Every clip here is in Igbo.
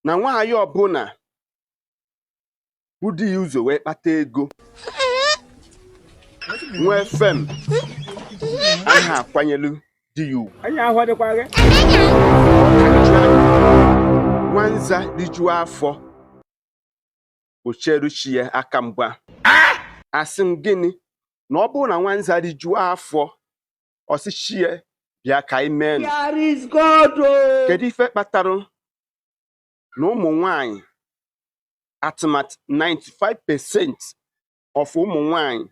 Na nwaanyị ọbụla bụ di ya ụzọ wee kpata ego nwee fame anaghị akwanyelu di ya ugwu. Nwanza rijuo afọ o cheru chi ya aka mgba. Asị m gịnị? Na ọ bụrụ na nwanza rijuo afọ ọ sị chi ya bịa ka anyị mee. Kedu ife kpatara na ụmụ nwanyị, atụmatụ 95% of ụmụ nwanyị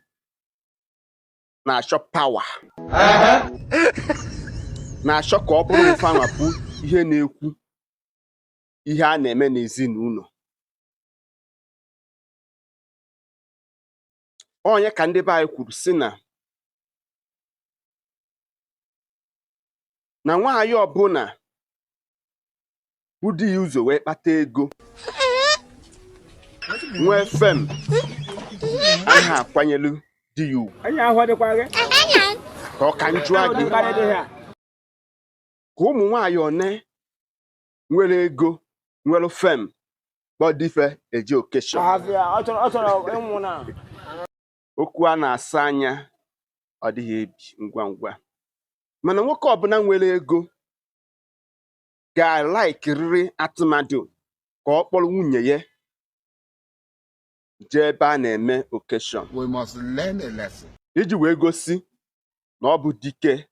na-achọ power, na-achọ ka ọ bụrụ mfanwa bụ ihe na-ekwu ihe a na-eme n'ezinụlọ? Onye ka ndị be anyị kwuru sị na na nwaanyị ọbụla bụ di ya ụzọ wee kpata ego nwee fame anaghị akwanyelu di ya ugwu. Ka ọ ka m jụọ gị, ka ụmụ nwaanyị one nwere ego nwere fame kpọ di fe eje occasion? Okwu a na-asa anya ọ dịghị ebi ngwa ngwa, mana nwoke ọbụla nwere ego ga-alaikiriri atụmatụ ka ọ kpọrọ nwunye ya jee ebe a na-eme occasion. We must learn a lesson. Iji wee gosi na ọ bụ dike,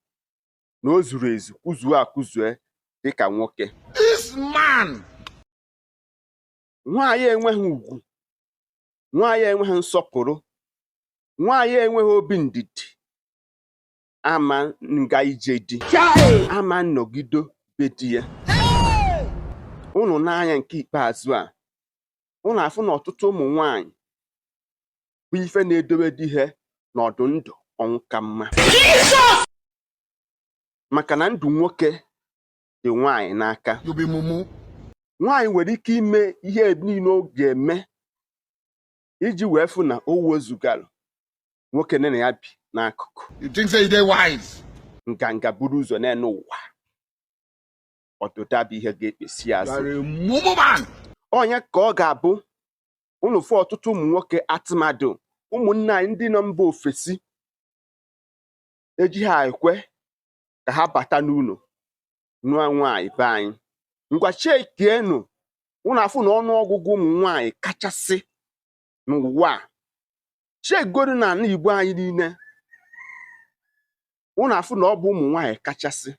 na o zuru ezu, kwuzuo akwụzue dịka nwoke. This man! Nwaanyị enweghị ugwu, nwaanyị enweghị nsọpụrụ, nwaanyị enweghị obi ndidi ama nga ije di, ama nnọgido be di ya. Unu n'anya nke ikpeazụ a, unu afụ na ọtụtụ ụmụ nwaanyị bụ ife na-edobe di ha n'ọdụ ndụ ọnwụ ka mma, maka na ndụ nwoke dị nwaanyị n'aka. You be mumu. Nwaanyị nwere ike ime ihe niile ọ ga-eme iji wee fụ na o wezugara nwoke nne na ya bi n'akụkụ. You think say you dey wise? Nganga buru ụzọ n'elu ụwa, ọdụda bụ ihe ga-ekpesi You azụ. are a mumu man. Onye ka ọ ga-abụ unu fụ ọtụtụ ụmụ nwoke, atụmadụ ụmụnne anyị ndị nọ mba ofesi, ejighị ekwe ka ha bata n'ụlọ nụọ nwaanyị be anyị. Ngwa, chekienu, unu afụ na ọnụọgụgụ ụmụ nwaanyị kachasị n'ụwa a, chegodu na ala Igbo anyị niile, unu afụ na ọ bụ ụmụ nwaanyị kachasị.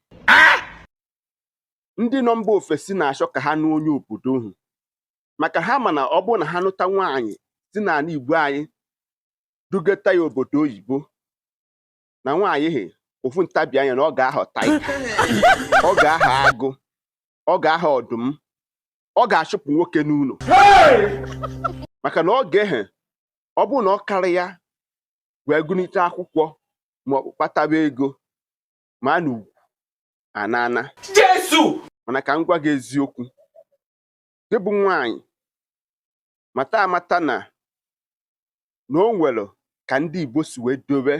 Ndị nọ mba ofesi na-achọ ka ha nụ onye obodo hụ, maka ha ma na ọ bụrụ na ha nụta nwaanyị si n'ala Igbo anyị dugata ya obodo oyibo, na nwaanyị he ofu ntabi anya na ọ ga-aghọ tiger, ọ ga-aghọ agụ, ọ ga-aghọ ọdụm, ọ ga-achụpụ nwoke n'ụlọ, maka na ọ ga-ehe ọ bụrụ na ọ karị ya wee gụnite akwụkwọ ma ọ bụ kpataba ego ma na ugwu anana. Jesu! Mana ka m gwa gị eziokwu, gị bụ nwaanyị, mata amata na na o nwere ka ndị Igbo si wee dobe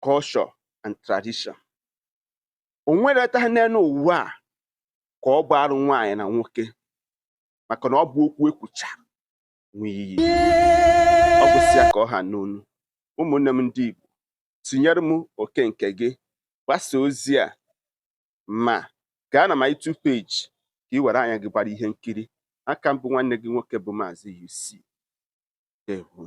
culture and tradition. O nwere ta n'elu ụwa a ka ọ bụ arụ nwaanyị na nwoke, maka na ọ bụ okwu ekwucha nwe iyi. Ọ gwụsịa ka ọ ha n'onu. Ụmụnne m ndị Igbo, tinyere m oke nke gị, gbasa ozi a, ma gaa na my YouTube page ka ị were anya gị gbara ihe nkiri aka. Mbụ nwanne gị nwoke bụ Maazị UC. Ndewo.